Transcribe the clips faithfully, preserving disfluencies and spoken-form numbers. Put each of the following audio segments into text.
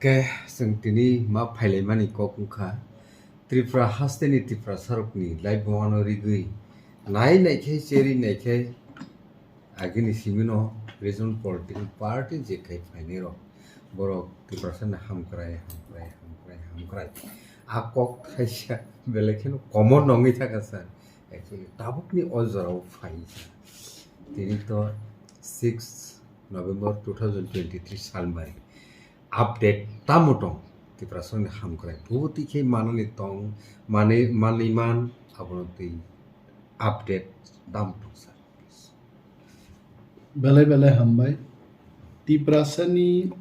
Khe chwng tini ma phailaimani kok wngkha, Tripura hasteni Tiprasarokni laibumano rigwi nai naikhai, cheri naikhai, agini simino regional political party je khai phainairok, borok Tiprasani hamkrai, hamkrai, hamkrai, hamkrai. A kok thaisa belai kheno common nongwi thaka sir. Actually, tabukni o jorao phai sir. Tini to six November two thousand twenty-three salmari. Update tamo tong? Tiprasani hamkrai. Bubuti khe manani tong, mani, manwi man, abono twi update tamo tong sir? Belai belai hambai. Tiprasani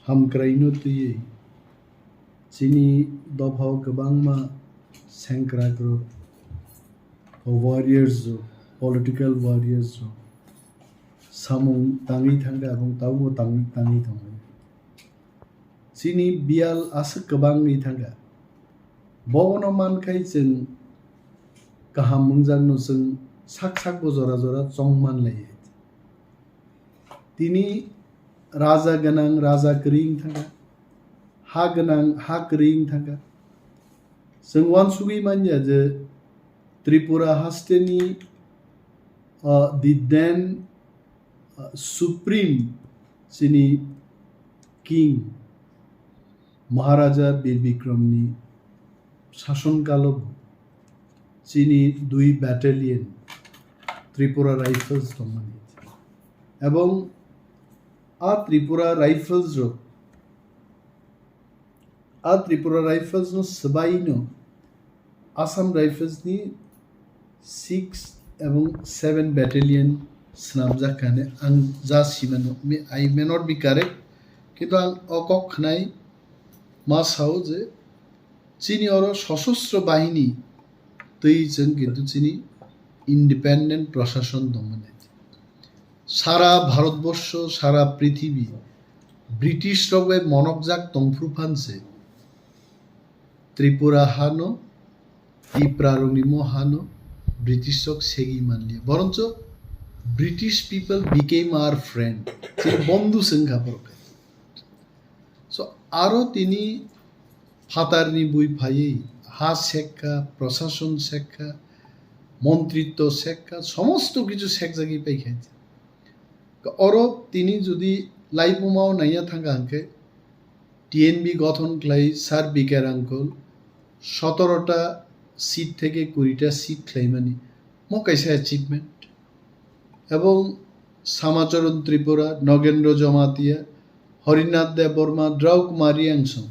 hamkraino twiwi chini dophao kwbangma sengkrakrok, warriors rok, political warriors rok samung tangwi thangkha, abong tabukbo tangwi, tangwi tongo. Chini biyal aswk kwbang wngwi thangkha. Bobono mankhai chwng kaham wngjakno chwng sak sakbo jora jora chong manlaiya. Tini raja gwnang raja kwrwi wng thangkha, ha gwnang ha kwrwi wng thangkha. Chwng uansugwi manya je Tripura hasteni, uh, the then, uh, supreme chini king Maharaja Bir Bikramni sason kalo chini dui battalion Tripura Rifles tongmani. Ebong a Tripura Rifles rok, a Tripura Rifles no swbaino Assam Rifles ni six ebong seven battalion swnamjak kha hwnwi ang ja simano. May, I may not be correct, kintu ang o kok khwnai ma sao je chini oro sosostro bahini twi chwng kintu chini independent prashason tongmani. Sara Bharatborsho, sara prithibi British rok bai monokjak tongphru phan se Tripura hano, Tipra rokni mo hano British rok segwi manliya. Boroncho British people became our friend. Chini bondhu se wngkha borok. So, aro tini phatarni bui phaiwi ha sekha, prashason sekha, montritto sekha, somosto kichu sekjagwi paikha. Oro tini jodi laibumao naiya thangkha hwnkhe, T N B gothon khlai Sir B K Rangkhol, sotorota seat theke kurita seat khlaimani, mo kaisa achievement. Ebong Samacharan Tripura, Nogendra Jamatia, Harinath Debbarma, Drau Kumar Reangsong,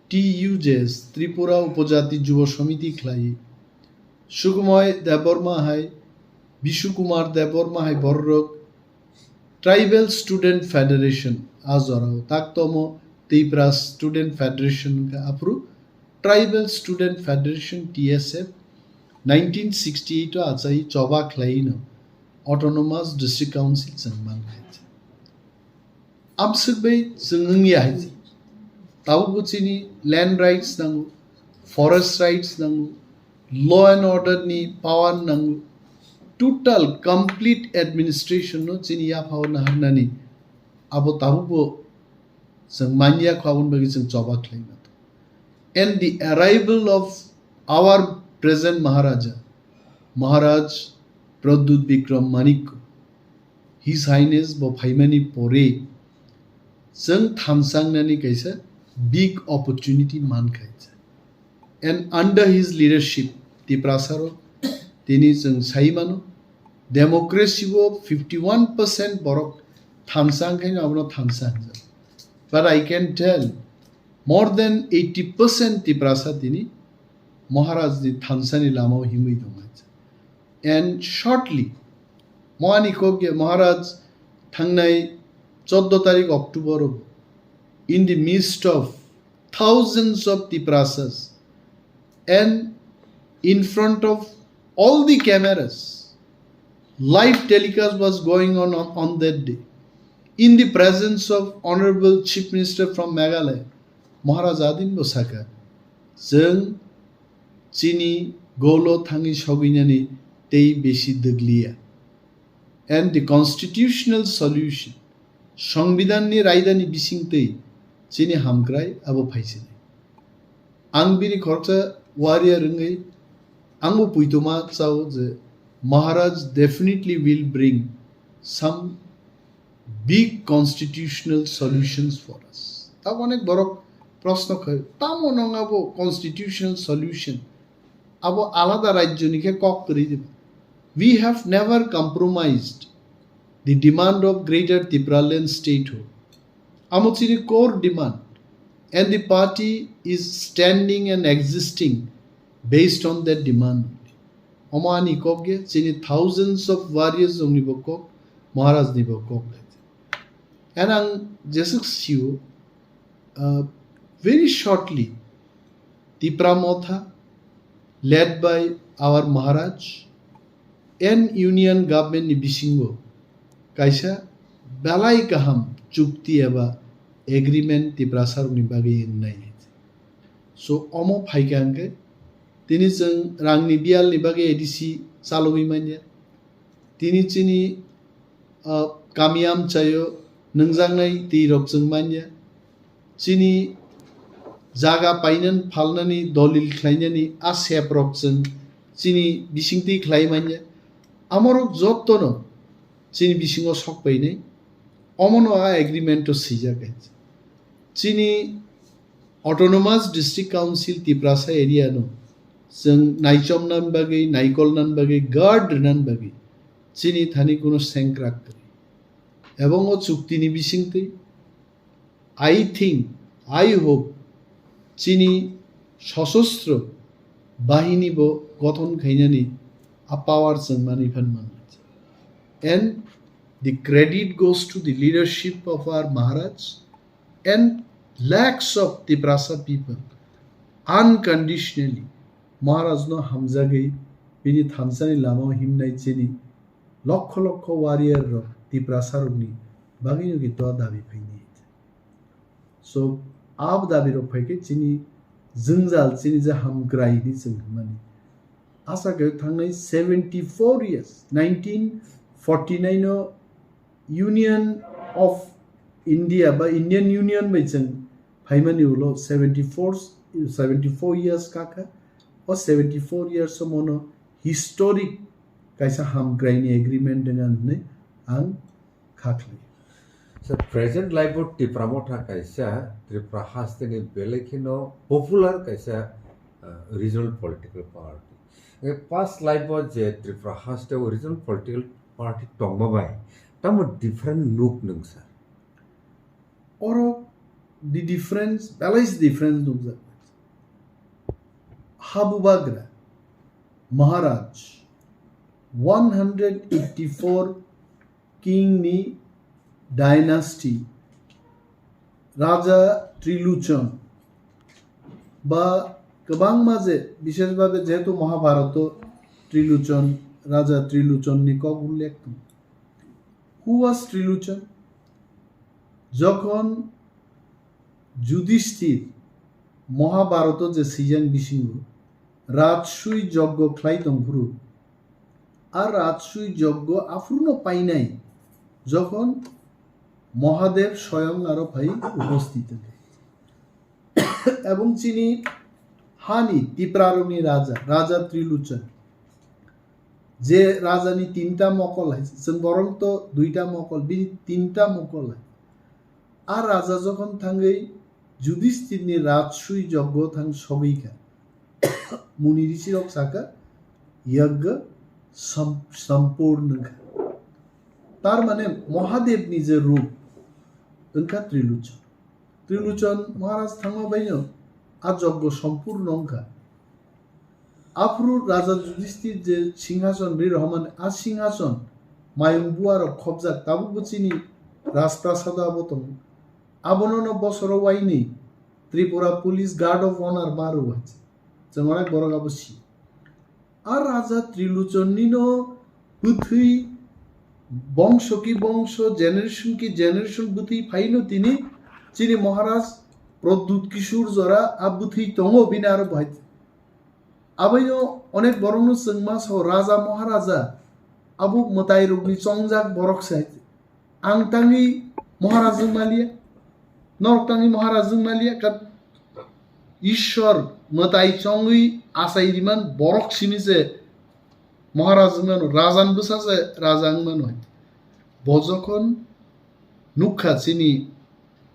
T U J S, Tripura Upojati Jubo Samiti khlai, Sukumoy Debbarma hai, Bishu Kumar Debbarma hai borok Tribal Student Federation a jorao, taktomo Tipra Student Federation hwnkha, aphuru Tribal Student Federation, T S F, nineteen sixty-eight o achai choba khlaino Autonomous District Council chwng mankha. Amswk bai chwng wngya hai. Tabukbo chini land rights nango, forest rights nango, law and order ni power nango, total complete administration no chini yaphao naharnani abo tabukbo chwng manya kho, aboni bagwi chwng choba khlaima. And the arrival of our present Maharaja, Maharaj Pradyut Bikram Manikya, His Highness bo phaimani pore chwng thansangnani kaisa big opportunity mankha. And under his leadership, Tiprasarok tini chwng sai mano, democracy o fifty one percent borok thansa wngkhaino abono thansa hwnjak. But I can tell, more than eighty percent Tiprasa tini Maharaj ni thansani lamao himwi tongkha. And shortly, Mohani Kokya Maharaj thangnai choddo tarik October o, in the midst of thousands of Tiprasas and in front of all the cameras, live telecast was going on, on, on that day. In the presence of Honorable Chief Minister from Meghalaya, Maharaj adin bo saka, chwng chini golo thangwi sogwinani tei besi dwgliya. And the constitutional solution, Songbidanni raidani bisingtwi Chini hamkrai abo phaisini. Ang bini khoroksa warrior wngwi angbo puituma chao je Maharaj definitely will bring some big constitutional solutions for us. Tamo onek borok proshno khai, tamo nong abo constitutional solution? Abo alada rajyoni khe kok kwrwi diba. We have never compromised the demand of Greater Tipraland statehood. Amo chini core demand, and the party is standing and existing based on that demand. Omo ani kok ge, chini thousands of warriors rokni bo kok, Maharaj ni bo kok. And ang jesuk sio, uh, very shortly, Tipra Motha, led by our Maharaj, and Union Government ni bisingo kaisa belai kaham chukti eba agreement Tiprasa rokni bagwi wngnai. So, omo phaikha hwnkhe, tini chwng rangni biyalni bagwi A D C chalogwi manya. Tini chini, ah, kami amchaio nwngjaknai twi rok chwng manya. Chini jaga painan phalnani dolil khlainani a sep rok chwng chini bisingtwi khlai manya. Amorok jottono chini bisingo sok painai. Omono a agreement o swijak hai. Chini Autonomous District Council Tiprasa area no chwng naichomnan bagwi, naikolnan bagwi, guard rwnan bagwi chini thani kuno sengkrak kwrwi. Ebong o chuktini bisingtwi, I think, I hope, chini sosostro bahini bo gothon khainani a power chwng manwi phan manwi. And the credit goes to the leadership of our Maharaj and lakhs of Tiprasa people unconditionally Maharaj no hamjagwi bini thansani lama o himnai chini lokho lokho warrior rok Tiprasa rokni bagwi no kito dabi phaini. So, ab dabi rok phaikhe chini jwngjal, chini je hamkrai ni chwng hwnmani. Asa khe thangnai seventy four years, nineteen forty nine o Union of India ba Indian Union bai chwng phaimani ulo seventy four, seventy four years kakha. O seventy four years o mono historic kaisa hamkraini agreement wngya hwnwi ang kha khlai. So, present life o Tipra Motha kaisa Tripura hasteni belai kheno popular kaisa, uh, regional political party. Past life o je Tripura haste o regional political party tongma bai tamo different nuk nung sir? Oro the difference, belai se difference nukjak. Habubagra Maharaj, one hundred eighty four king ni dynasty, Raja Triluchon ba kwbangma je, bishesh bhabe jehetu Mahabharato Triluchon, Raja Triluchon ni kok ullekh tongo. Who was Triluchon? Jokhon Judishthir Mahabharato je swijang bisingo Rajsui joggo khlai tongphuru, a Rajsui joggo aphuruno painai jokhon Mahadev soyong aro phai uposthit wngkha. Ebong chini hani Tiprarokni raja, Raja Triluchon, je rajani tinta mokol hai, chwng borok to duita mokol, bini tinta mokol hai. A raja jokhon thangwi Judishthirni Rajsui joggo thang sogwi kha, Muni rishirok sakha, "Yagga sam-, sampurn wngkha." Tar mane Mahadevni je rup wngkha Triluchon. Triluchon Maharaj thangma baino a joggo sampurno wngkha. Aphuru Raja Judishthir je singhason ri rohormani, a singhason mayung buarok khopjak, tabukbo chini Rajprasado abo tongo. Abono no bosoro waini Tripura Police Guard of Honor ma rwo hai. Chwng onek borok abo si. A Raja Triluchon nino bwthwi bongso ki bongso, generation ki generation bwthwi phaino tini chini Maharaj Pradyut Kishore jora a bwthwi tongo bini aro bahai. Abaino onek borokno chwngma sao Raja Maharaja abo mwtairokni chongjak borok se hai. Ang tangwi Maharaj wng maliya. Norok tangwi Maharaj wng maliya, ka Ishwar mwtai chongwi achai riman borok simi se Maharaj wng mano, Rajan bwsa se Raja wng mano. Bo jokhon nukha chini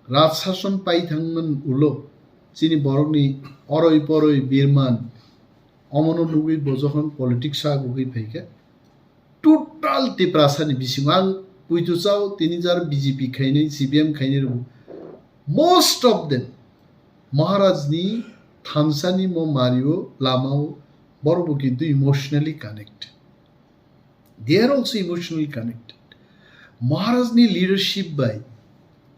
Raj sason pai thangman ulo, chini borokni oroi poroi birman, omono nugwi bo jokhon politics sagugwi phaikha, total Tiprasani bisingo ang puitu chao tini jar B J P khainai, C P M khainai rw. Most of them Maharajni thansani mo mario lamao borok bo kintu emotionally connected. They are also emotionally connected. Maharajni leadership bai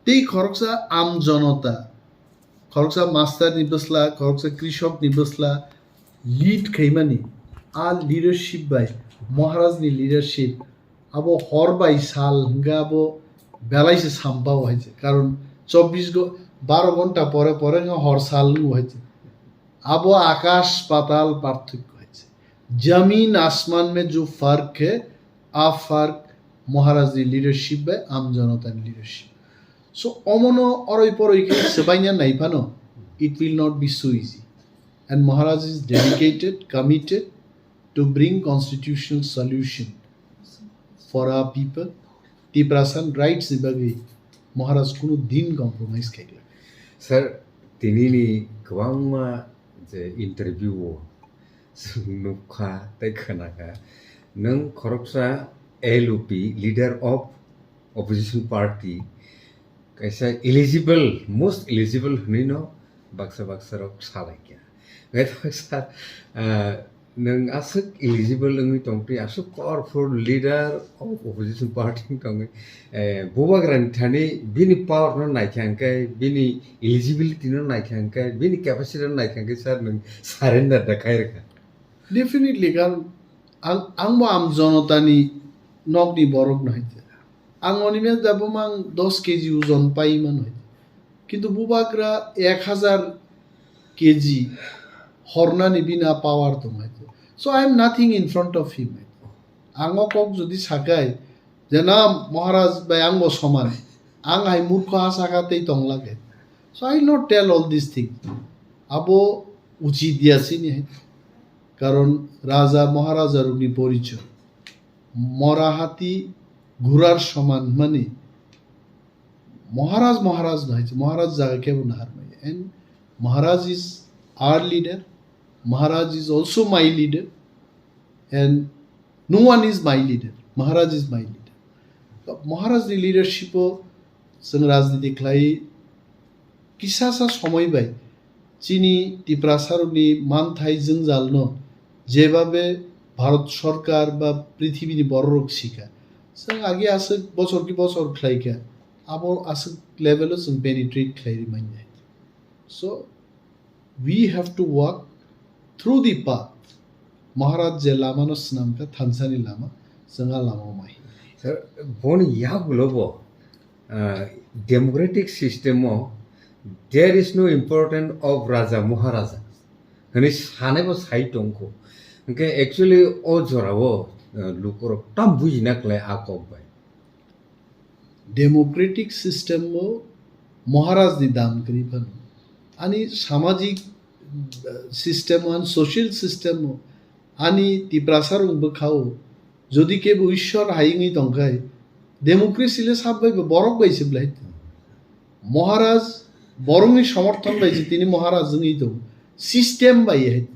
tei khoroksa am jonota, khoroksa master ni bwsla, khoroksa krishok ni bwsla lead khaimani, a leadership bai Maharajni leadership abo hor bai sal hwnkhe abo belai se sampao hai se. Karon chobbish go-, baro ghonta pore pore wngkha hor sal wngo hai se. Abo akash patal parthoikyo hai se. Jamin asman mein jo fark hai, a fark Maharaj ni leadership bai am janata ni leadership. So omono oroi poroi khe swbaina nai phano, it will not be so easy. And Maharaj is dedicated, committed to bring constitutional solution for our people. Tiprasan rights ni bagwi Maharaj kunu din compromise khaikla. Sir, tinini kwbangma je interview o chwng nukha tei khwnakha, nwng khoroksa L O P, leader of opposition party, kaisa eligible, most eligible hwnwi no baksa baksa rok salaikha. Hwnkhe baksa, ah, nwng aswk eligible wngwi tongtwi, aswk powerful leader of opposition party wng tongwi, eh, Bubagrani thani bini power no naikha hwnkhe, bini eligibility no naikha hwnkhe, bini capacity no naikha hwnkhe sir nwng surrender da khai rwkha. Definitely, karon ang, ang bo am jonotani nokni borok no hai. Ang oni me jabo mang dos K G ojon pai mano hai. Kintu Bubagra ek hajar K G hornani bina power tong hai. So I am nothing in front of him. Ang o kok jodi sakai, je na Maharaj bai ang bo soman, ang hai murkho ha saka tei tong lage. So I will not tell all these things. Abo uchit ya sini hai. Karon Raja Maharaja rokni porichoi. Mora hati gurar soman mani. Maharaj, Maharaj no hai se, Maharaj jaga kebo nahar maya. And Maharaj is our leader, Maharaj is also my leader, and no one is my leader, Maharaj is my leader. Maharaj ni leadership o chwng rajniti khlai kisasa somoi bai chini Tiprasarokni manthai jwngjalno jebabe Bharat Sorkar ba prithibini bororok sikha. Chwng agi aswk bochor ki bochor khlaikha, abo aswk level o chwng penetrate khlai ri manya. So, we have to walk through the path. Maharaj je lama no swnamkha, thansani lama, chwng a lama o mai. Sir, boni yagulo bo, ah, democratic system o there is no importance of Raja Maharaja. Hwnwi sanai bo sai tongkho. Hwnkhe actually o jorao, ah, lukurok tam bujina khlai a kok bai. Democratic system o Maharaj ni dam kwrwi phano. Ani samajik, uh, system o, ani social system o, ani Tiprasa rok bwkha o, jodi kebo Ishwar hai wngwi tongkhai, democracy le sab bai bo borok bai se belai. Maharaj borokni somorthon bai se tini Maharaj wngwi tongo, system bai hai.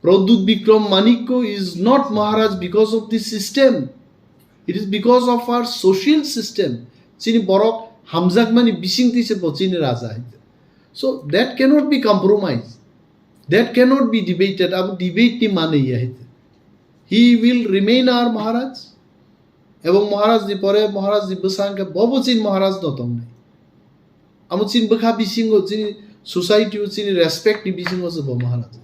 Pradyut Bikram Manikya is not Maharaj because of the system. It is because of our social system. Chini borok hamjakmani bisingtwi se bo chini raja hai. So that cannot be compromised. That cannot be debated. Abo debate ni manwi ya hai. He will remain our Maharaj. Ebong Maharaj ni pore Maharaj ni bwsang khe bobo chini Maharaj no tongnai. Amo chini bwkha bisingo, chini society o, chini respect ni bisingo se bo Maharaj.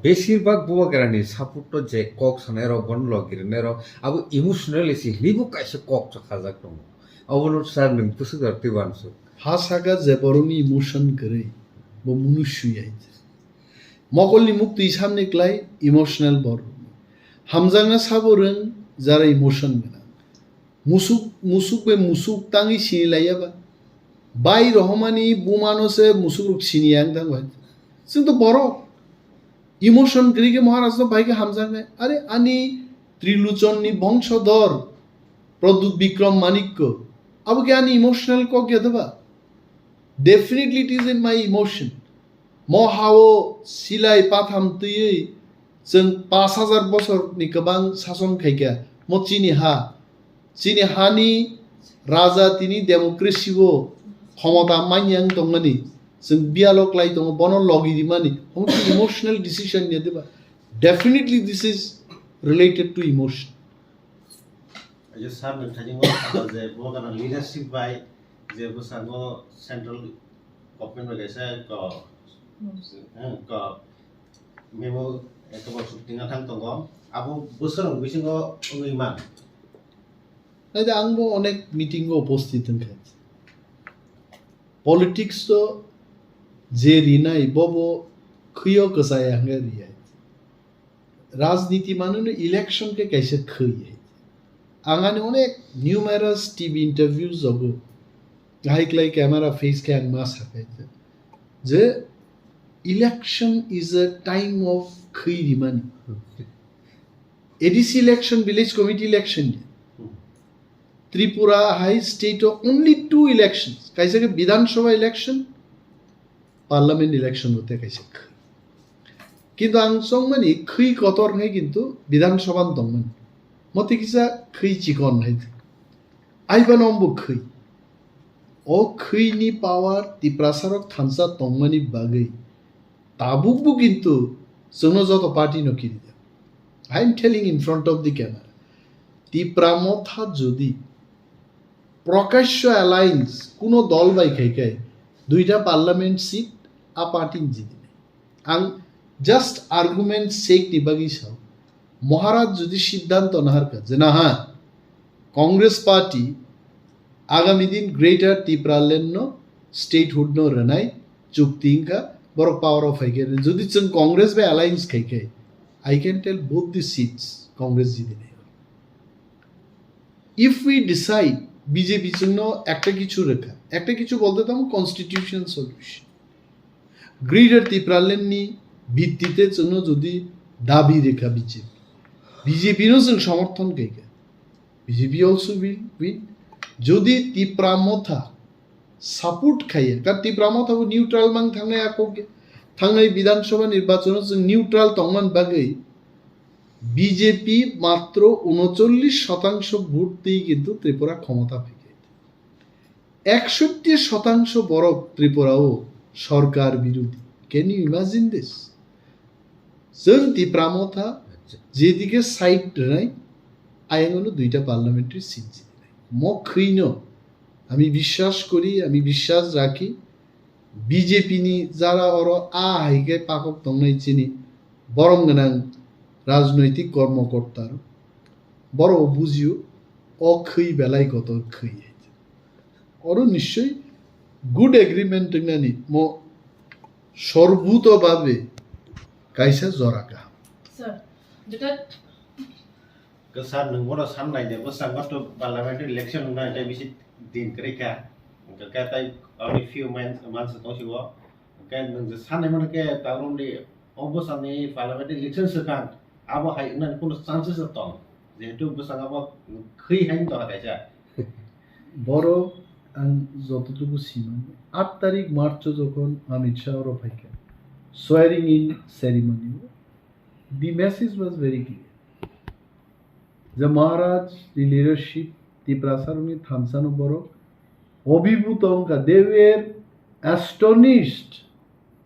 Besir bak Bubagrani support to je kok sanai rok, bon logi rwnai rok, abo emotionally se hlibu kaisa kok chakajak tongo. Abono sir nwng bwswk jar tei uansuk. Ha saka je borokni emotion kwrwi, bo munusyu ya hai. Mokolni muktwi samni klai emotional borok. Hamjakna sabo rwng jara emotion gwnang. Musuk, musuk bai musuk tangwi sini laiya ba. Bai rohomani bumano se musukruk sini yang tang bai. Chwng to borok. Emotion kwrwi khe Maharaj no bai khe hamjaknai. Are ani Triluchon ni bongsodor Pradyut Bikram Manikya. Abo khe ani emotional kok ya doba? Definitely it is in my emotion. Mo hao silai patham twiwi chwng pash hajar bosorni kwbang sason khaikha. Mo chini ha, chini hani raja tini democracy o khomota manya wng tongmani, chwng biyalo klai tongo, bono logi rimani, omo khe emotional decision ya diba? Definitely this is related to emotion. Ajo sir, nwng thani mo saka je bo gana leadership bai je bwskango central government bai kaisa ko, eh, ko memo ekabor sukti thang tongo, abo bwswrang bisingo wngwi man. Naidi ang bo onek meeting o uposthit wngkha. Politics to je rinai bobo khwiyo kwchaya hwnwi riyai. Rajniti manwi no election khe kaisa khwi. Ang ani onek numerous T V interviews jogo. Hai klai camera face khe ang ma sakai je election is a time of khwi rimani. A D C election, village committee election. Tripura hai state o only two elections. Kaisa khe Bidhan Sabha election, Parliament election bo tei kaisa khwi. Kintu ang chongmani khwi kotor hwnwi kintu Bidhan Sabha no tongmani. Motwi kisa khwi chikon hai. Aibano ombo khwi. O khwini power Tiprasa rok thansa tongmani bagwi tabuk bo kintu chwngno joto party no kirijak. I am telling in front of the camera. Tipra Motha jodi Prakasya Alliance kuno dol bai khai khai duita parliament seat a party ni jidi nai. Ang just argument sake ni bagwi sao. Maharaj jodi siddhanto naharkha je na ha, Congress party agami din Greater Tipraland no statehood no rwnai chukti wngkha, borok power o phaikhe jodi chwng Congress bai alliance khai khai, I can tell both the seats Congress jidi nai. If we decide, B J P chwngno ekta kichu rwkha, ekta kichu bolte tamo constitution solution. Greater Tipraland ni bittite chwngno jodi dabi rwkha B J P, B J P no chwng somorthon khaikha, B J P also will win. Jodi Tipra Motha support khaiya, ka Tipra Motha bo neutral mang thangnai akok, thangnai Bidhan Sabha nirbachon o chwng neutral tongman bagwi B J P matro unochollish shotangsho vote twi kintu Tripura khomota phaikha. Eksotti shotangsho borok Tripura o sorkar birodi. Can you imagine this? Chwng Tipra Motha jedike side rwnai, ayang ono duita parliamentary seat jidinai. Mo khwino ami biswas kori, ami biswas rakhi, B J P ni jara oro a hai khe pakok tongnai chini borom gwnang rajnoitik kormokorta rok. Borok bujio o khwi belai kotor khwi. Oro nischoi good agreement wngnani mo sorbuto babe kaisa jora kaham. Sir, jeta Ke sir, nwng bono san nai de, bwskango to parliamentary election wngna tei bisi din kwrwi kha. Hwnkhe khe tei only few months, months tong sio. Hwnkhe nwng je san nai mano khe ta romni o bwskanni parliamentary election swkang, abo hai wngnani kuno chances tong. Jehetu bwskango bo khwi hai wng tongkha kaisa. Borok ang jototuku sino, aat tarik March o jokhon Amit Shah oro phaikha, swearing in ceremony o, the message was very clear. Je Maharaj, the leadership, Tiprasa rokni thansa no borok obhibhuto wngkha, they were astonished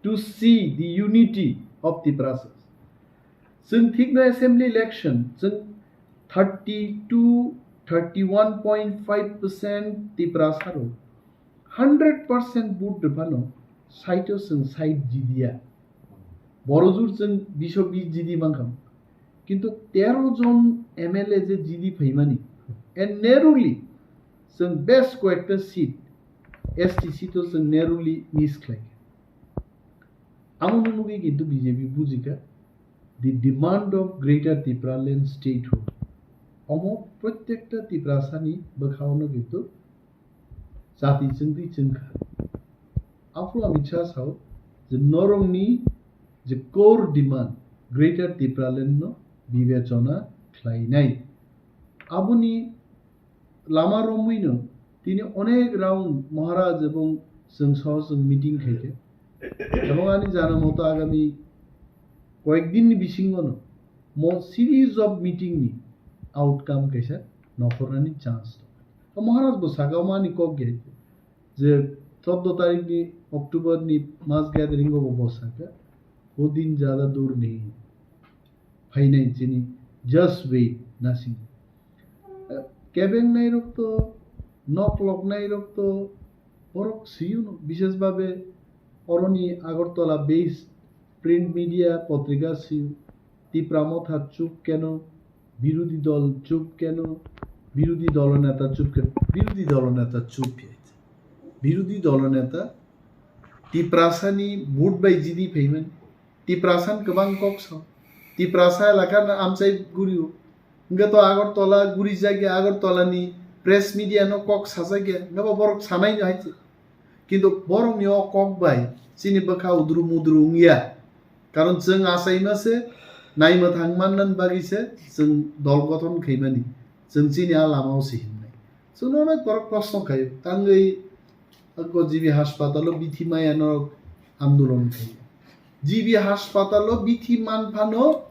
to see the unity of Tiprasas. Chwng thikno assembly election, chwng thirty two, thirty one point five percent Tiprasa rok hundred percent vote rwphano side o chwng side jidiya. Boro jur chwng biso bis jidi mankha. Kintu tero jon M L A je jidi phaimani, and narrowly chwng best koyekta seat, S T seat o chwng narrowly miss khlaikha. Amo nugwi kintu B J P bujikha, the demand of Greater Tipraland statehood. Omo prottekta Tiprasani bwkhao no kintu jati chwngtwi chwngkha. Aphuru Amit Shah sao je norokni je core demand Greater Tipraland no bibechona khlainai. Aboni lama romwino tini onek round Maharaj ebong chwng soho chwng meeting khaikha. Ebong ani jana moto agami koyek dinni bisingono mo series of meeting ni outcome kaisa nokhornani chance tongo. Maharaj bo saka omo ani kok gaya je choddo tarikh ni October ni mass gathering o bo saka, "O din jada dur nahi, phainai chini, just wait, nasing." Kebeng nai rok to, nok lok nai rok to, borok siyo no, bishes babe oroni Agartala based print media potrika siyo, Tipra Motha chup keno, birodhi dol chup keno, birodhi dolo neta chup keno, birodhi dolo neta chup ya. Birodhi dolo neta Tiprasani vote bai jidi phaimani. Tiprasan kwbang kok sao. Tiprasa elaka no amchai gurio. Hwnkhe to Agartala guri jagya, Agartala ni press media no kok sajagya. Hwnkhe bo borok sanai no hai se. Kintu borok ni o kok bai chini bwkha udru mudru wngya. Karon chwng achaima se, naima thang manna bagwi se chwng dol gothon khaimani. Chwng chini a lama o se himnai. Chwngno onek borok proshno khaio, tangwi ako G B haspatalo bithi maya norok andolon khaio. G B haspatalo bithi man phano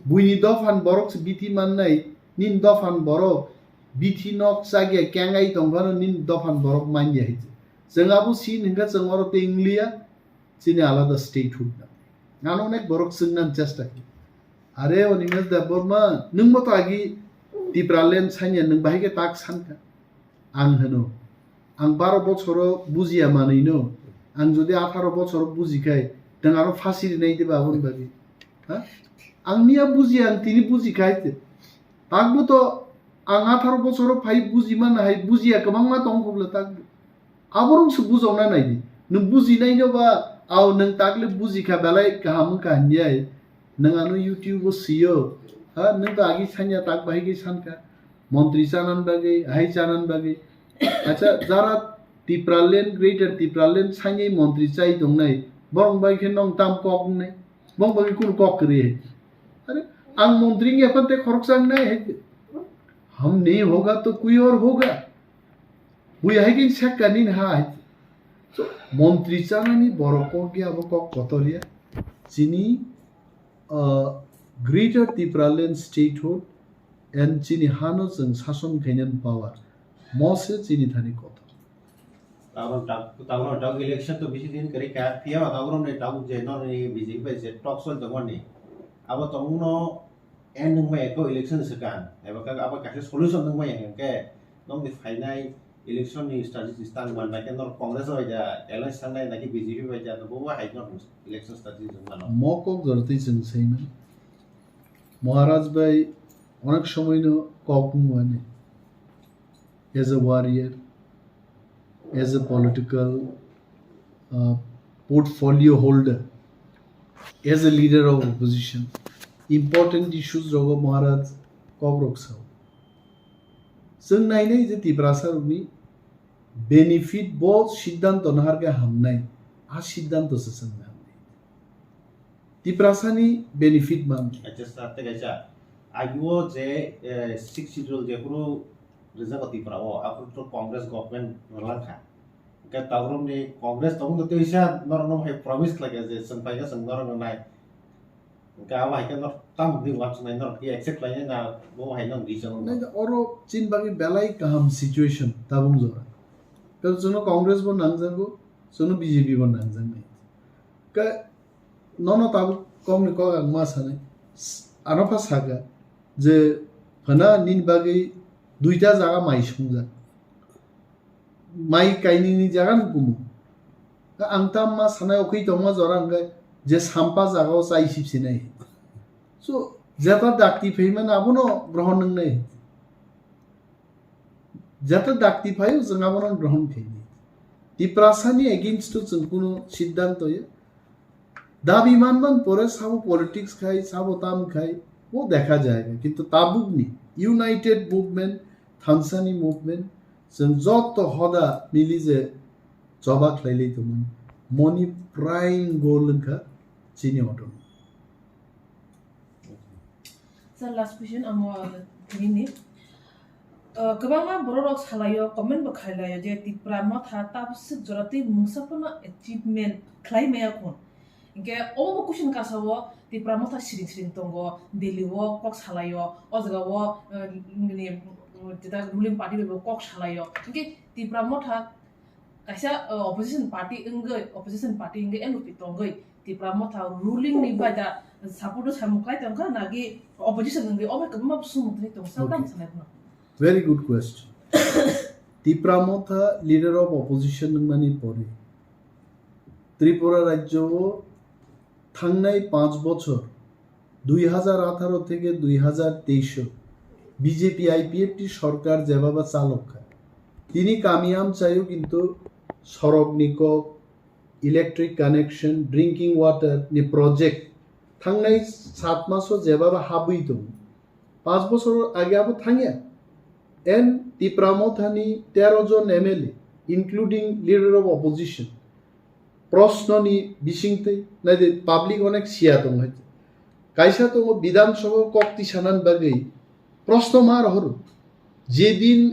buini dophan borok se bithi mannai, nini dophan borok bithi nok chagya kengai tong phano nini dophan borok manya hai se. Chwng abo si hwnkha chwng oro tei wngliya, chini alada statehood na. Ano onek borok chwngna chesta khe. Are Animesh Debbarma, nwng bo to agi Tipraland sanya, nwng bahai khe tak sankha. Ang hwno, ang baro bochoro bujiya manwi no, ang jodi atharo bochoro buji khai, nwng aro phasi rinai diba aboni bagwi? Ha? Ang miya bujiya, ang tini buji khai te. Takbo to ang atharo bochoro phai buji man hai bujiya kwbangma tong khobla takbo. Aborok se bujokna naidi. Nwng bujinai no ba, ao nwng takle bujikha belai kaham wngkha hinjai. Nwng ano YouTube o sio. Ha, nwng to agi sanya tak bahai khe sankha. Montri chanan bagwi, hai chanan bagwi. Acha, jara Tipraland, Greater Tipraland sainai montri chai tongnai. Borok bai khe nong tam kok wngnai. Bong bagwi kunu kok kwrwi hai. Are, ang montri wngya phante khoroksa wngnai hai. Hum nahi hoga to koi aur hoga. Bui hai khe sekka nini ha hai. So, montri chanani borok kok ya, abo kok kotor ya. Chini, uh, Greater Tipraland Statehood and chini hano chwng sason khainani power. Mo se chini thani kotor. Tabuk, tabuk, tabuk election to bisi din kwrwi kha. Phiya ba tabuk ni tabuk je norni B J P bai je talk choli tongmani. Abo tongmano end wngmaya khe election swkang, eba khe abo kaisa solution wngmaya hwnkhe, nokni phainai election ni strategy tang man bai khe norok Congress bai da alliance thangnai, naki B J P bai da, bo bo hai norok election strategy wng mano. Mo kok jora twi chwng sai mano. Maharaj bai onek somoi no kok wng mani. As a warrior, as a political, uh, portfolio holder, as a leader of opposition, important issues rogo Maharaj kok rok sao. Chwng nainai je Tiprasa rokni benefit bo siddhanto no harkhe hamnai, a siddhanto se chwng nainai. Tiprasani benefit man. Acha sir, tei kaisa, agio je, eh, Sixth Schedule jephuru rijak o Tripura o, aphuru to Congress government rwlang kha. Hwnkhe tabuk ni Congress tongmung tei teisa norok no hai promise khlai kha je chwng phai khe chwng norok no nai. Hwnkhe abo hai khe norok tamo di uansuknai, norok khe accept khlainai na bo hai no di chwng no. Nai oro chini bagwi belai kaham situation tabuk jora. Tei chwngno Congress bo nangjago, chwngno B J P bo nangjaknai. Hwnkhe nono tabuk kokni kok ang ma sanai. S-, ano pha saka je phana nini bagwi duita jaga mai sungjak. Mai kainwini jaga ni kumu. Ang tam ma sanai okhoi tongma jora hwnkhe je sampa jaga o chai sip sinai. So, jeta dakti phaimani abono grohon wngnai. Jeta dakti phaio chwng abono grohon khainai. Tiprasani against o chwng kuno siddhanto ya. Dabi manman pore sabo politics khai, sabo tam khai, o dekha jai. Kintu tabukni united movement, thansani movement, Chwng joto hoda mili je choba khlailai tongmani. Moni prime goal wngkha chini autonomy. Sir, last question amo nini. Uh, kwbangma bororok salaio, comment bo khailaio je Tipra Motha tabswk jora tei mungsa phano achievement khlai maya khun. Hinkhe obo bo question kasao Tipra Motha siring siring tongo, Delhi o kok salaio, o jaga o, uh, nini, uh, jeta ruling party bai bo kok salaio. Hinkhe Tipra Motha kaisa, uh, opposition party wngwi, opposition party wngwi N U P tongwi Tipra Motha ruling ni bai da support o samung khlai tongkha, nagi opposition wngwi obo kwbangma sumung tongsa Okay. Tamo sanai phano. Very good question. Tipra Motha leader of opposition wngmani pore Tripura rajyo o thangnai panch bochor, dui hazar atharo theke dui hazar teis o B J P I P F T sorkar jebaba chalokkha, tini kami amchaio kintu sorokni kok, electric connection, drinking water ni project thangnai sat maso jebaba habwi tongo. Panch bochor age abo thangya. En Tipra Mothani tero jon M L A, including leader of opposition, prosno ni bisingtwi naidi public onek siya tongo hai. Kaisa tongo Bidhan Sabha kok tisanani bagwi prosno ma rohoro. Jedin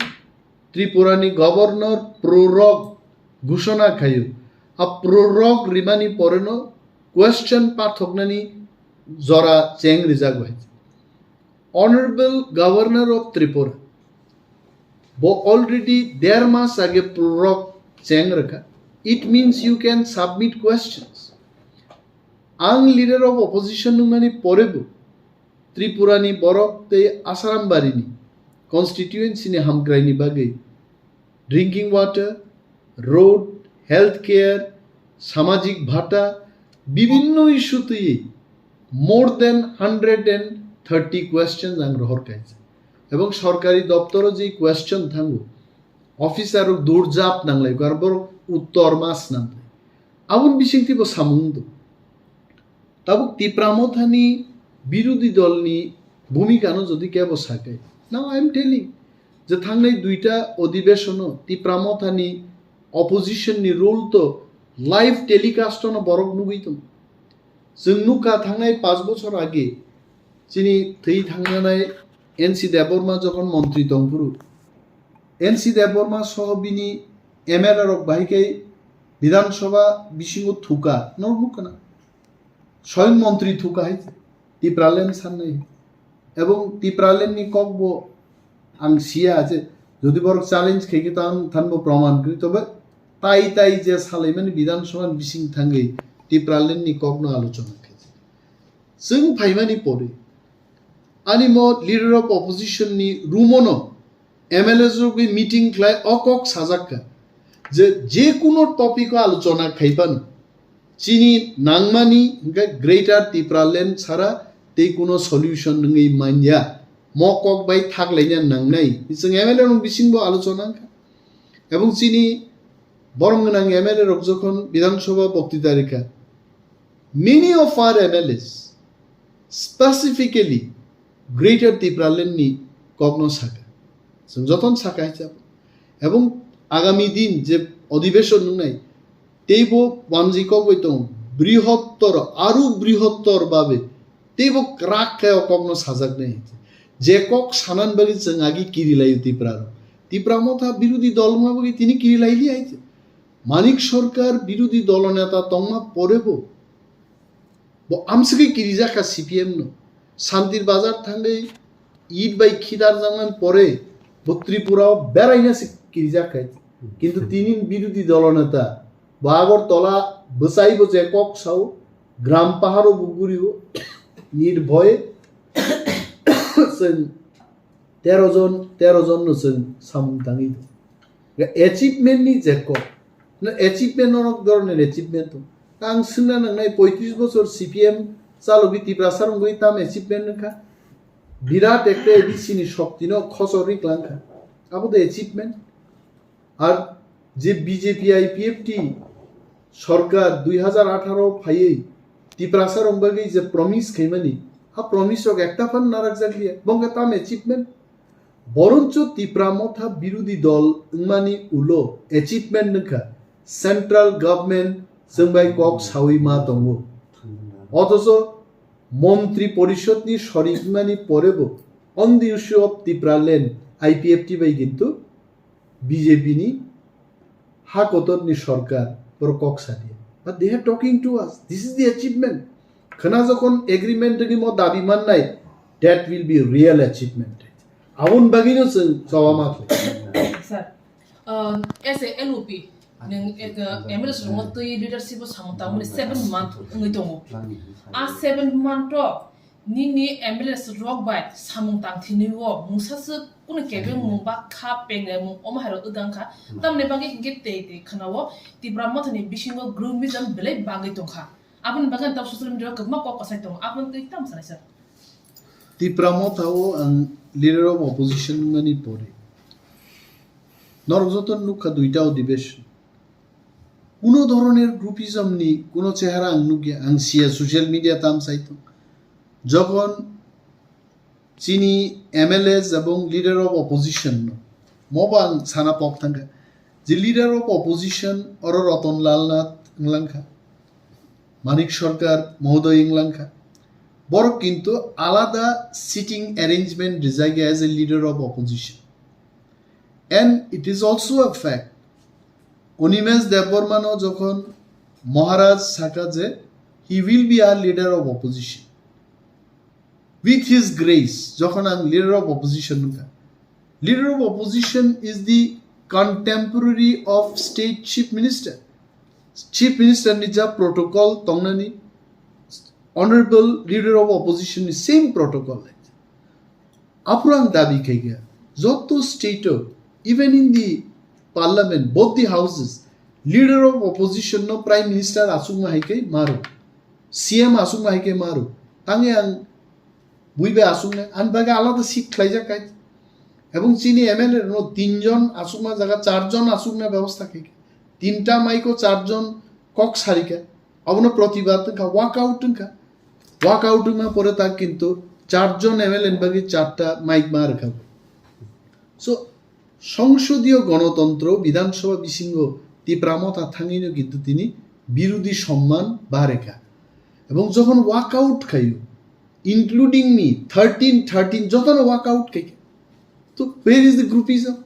Tripura ni governor prorok ghushona khayo, a prorok rimani poreno question pathoknani jora cheng rijago hai. Honorable Governor of Tripura, bo already der mas age prorok cheng rakha. It means you can submit questions. Ang leader of opposition nungmani porebo Tripura ni borok tei Asaram bari ni constituency ni hamkrai ni bagwi drinking water, road, health care, samajik bhata, bibinno issue twi more than hundred and thirty questions ang rohor kaisa. Ebong sorkari doptoro je question thango, officer rok durjap nanglai, kar borok uttor ma snam. Aboni bisingtwi bo samung do. Tabuk Tipra Mothani birodhi dolni bhumikano jodi kebo sakai. Now I am telling, je thangnai duita odibeshono Tipra Mothani opposition ni role to live telecast ono borok nugwi tong. Chwng nukha thangnai panch bochor age chini thwi thangnanai N C Debbarma jokhon montri tongphuru, N C Debbarma soho bini M L A rok bahai khe Bidhan Sabha bisingo thuka, norok nukha na? Soyong montri thuka hai Tipraland sannai. Ebong Tipraland ni kok bo ang siya je, jodi borok challenge khaikhe tan, tan bo proman kwrwi, tobe tai tai je salaimani Bidhan Sabha ni bising thangwi Tipraland ni kok no alochona khaikhe. Chwng phaimani pore, ani mo leader of opposition ni room ono M L A rokni meeting khlai o kok sajak kha je, je kuno topic o alochona khai phano chini nangmani hwnkhe Greater Tipraland sara tei kuno solution wngwi manya, mo kok bai thak laina nangnai. Chwng M L A rok bising bo alochona wngkha. Ebong chini borom gwnang M L A rok jokhon Bidhan Sabha boktita rikha, many of our M L As specifically Greater Tipraland ni kokno saka. Chwng jotono saka hai chabo. Ebong agami din je odibeshon wngnai, teibo wanjwi kok bai tongo, brihottor, aru brihottor babe teibo kwrak khe o kokno sajaknai. Je kok sanan bagwi chwng agi kiri laio Tipra rok. Tipra Motha birodhi dol wngma bagwi tini kiri laili hai. Manik Sarkar birodhi dolo neta tongma porebo bo amswkhe kirijak kha C P M no. Santir Bazar thangwi it bai khidar jaknani pore bo Tripura o beraina se kirijak kha. Kintu tini birodhi dolo neta bo Agartala bwsai bo je kok sao, gram paharo bo gurio, nirbhoy chwng tero jon, tero jon no chwng samung tangwi tong. Ga achievement ni je kok. Na achievement no nok doroner achievement to. Ang swngna nangnai poitris bochor C P M chalogwi Tiprasa rungwi tam achievement wngkha. Birat ekta A D C ni shokti no khosor ri klangkha. Abo de achievement. Ar je B J P I P F T sorkar dui hazar atharo phaiwi Tiprasa rok bagwi je promise khaimani, ha promise rok ekta phan narakjakliya, bongkha tam achievement. Boroncho Tipra Motha birodhi dol wngmani ulo achievement wngkha, central government chwng bai kok sawi ma tongo. Othocho Montri Porishod ni sorik wngmani porebo on the issue of Tipraland I P F T bai kintu B J P ni ha kotor ni sorkar borok kok sa di. But they are talking to us. This is the achievement. Khna jokhon agreement ni mo dabi mannai, that will be real achievement. Aboni bagwino chwng choba ma khlai. Sir, um, as a L O P, nung, eh, M L A rokno twi leadership o samung tangmani seven month wngwi tongo. A seven month o nini M L A rok bai samung tang thini o mungsa swk kunu kebeng mung ba kha pengnai mung omo hai rok wdang kha. Tamni bagwi hinkhe tei tei khna o Tipra Motha ni bisingo groupism belai bagwi tong kha. Aboni bagwi ang tamo social media o kwbangma kok kwsai tongo. Aboni twi tamo sanai sir. Tipra Motha o ang leader of opposition wngmani pore norok joto nukha duita odhibeshon. Kuno dhoroner groupism ni kuno chehara ang nukya, ang siya social media tam sai tong. Jokhon chini M L As ebong leader of opposition no, mobo ang sana pok thangkha je leader of opposition oro Ratan Lal Nath wnglang kha, Manik Sarkar mohodoy wnglang kha, borok kintu alada sitting arrangement rijak ya as a leader of opposition. And it is also a fact, Animesh Debbarma no jokhon Maharaj saka je he will be our leader of opposition. With his grace, jokhon ang leader of opposition wngkha. Leader of opposition is the contemporary of state chief minister. Chief minister ni ja protocol tongnani, honorable leader of opposition ni same protocol. Aphuru ang dabi khaikha, joto state o, even in the parliament, both the houses, leader of opposition no prime minister aswkma hai khe maro, C M aswkma hai khe maro. Tangwi ang bui bai aswknai, ani bagwi alada seat khlaijak kai. Ebong chini M L A no tinjon aswkma jaga charjon aswkna bebosta khaikha. Tinta mic o charjon kok sarikha. Abono protibad wngkha, walk out wngkha. Walk out wngma pore ta kintu charjon M L A ni bagwi charta mic ma rwkha. So, Songsodiyo Gonotontro, Bidhan Sabha bisingo Tipra Motha thangwino kintu tini birodhi somman ba rwkha. Ebong jokhon walk out khaio, including me, thirteen thirteen jotono walk out khaikha. To where is the groupism?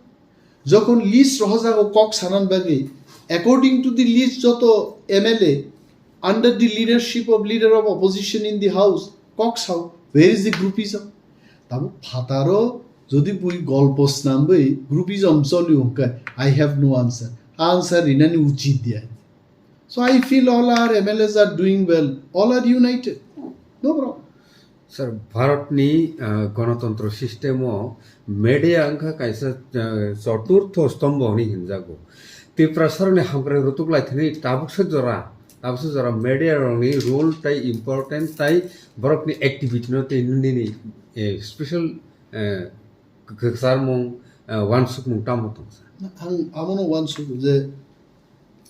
Jokhon list rohojago kok sanan bagwi, according to the list joto M L A under the leadership of leader of opposition in the house kok sao, where is the groupism? Tabo phataro jodi bui golpo snamwi groupism choli hwnkhe, I have no answer. Answer rinani uchit diya. So I feel all our M L As are doing well, all are united. No problem. Sir, Bharatni, ah, ganatantro system o media wngkha kaisa, ah, choturtho stombho hwnwi hinjago. Tiprasarokni hamkrai rwtuk lai thani tabuksa jora, tabuksa jora media rokni role tai important tai borokni activity no tei nini, eh, special, eh, kwchar mung, eh, wansukmung tamo tong sir? Ang abono wansuk je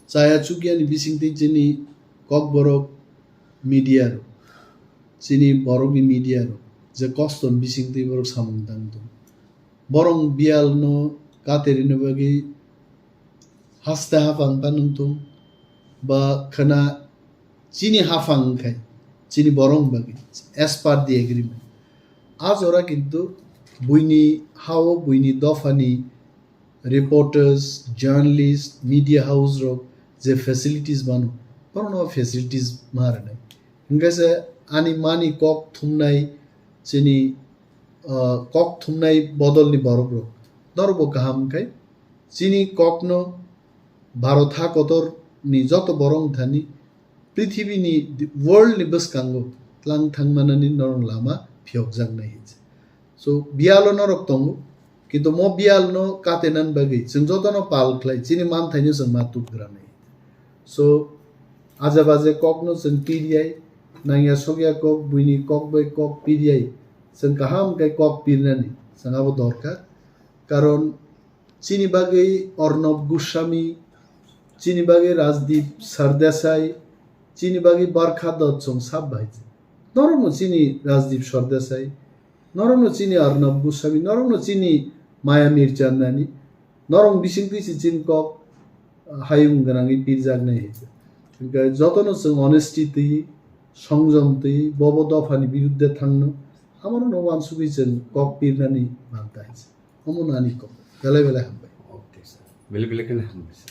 chaya chukya ni bising twi chini kokborok media rok, chini borok ni media rok je kosto ni bising twi borok samung tang tong. Borok biyal no katerina bagwi haste haphang ta nung tong ba khwna chini haphang wngkhai chini borok bagwi as per the agreement. A jora kintu buini hao buini dophani reporters, journalist, media house rok je facilities mano, borokno facilities ma rwnai. Hingke se ani mani kok thumnai chini, ah, kok thumnai bodolni borok rok. Norokbo kaham khe chini kokno Bharat ha kotor ni joto borok wngthani prithibini, world ni bwskango tlang thangmanani norok lama phiyokjaknai hinse. So, biyalo norok tongo, kintu mo biyalno katenan bagwi chwng jotono pal khlai, chini manthaino chwng ma tubgranai. So, aje baje kokno chwng piriyai, nangya sokya kok, buini kok bai kok piriyai, chwng kaham khe kok pirnani, chwng abo dorkar. Karon, chini bagwi Arnab Goswami, chini bagwi Rajdeep Sardesai, chini bagwi Barkha Dutt chwng sab bahai. Norokno chini Rajdeep Sardesai, norokno chini Arnab Goswami, norokno chini maya mir channani, norong bisingtwi se chini kok hayung gwnangwi pirjaknai hai. Hwnkhe jotono chwng honesty twi, songjom twi, bobo dophani biruddhe thangno, amorokno uansugwi chwng kok pirnani manta hai se. Omo nani kok. Belai belai hambai. Okay, sir. Belai belai kheno hambai, sir.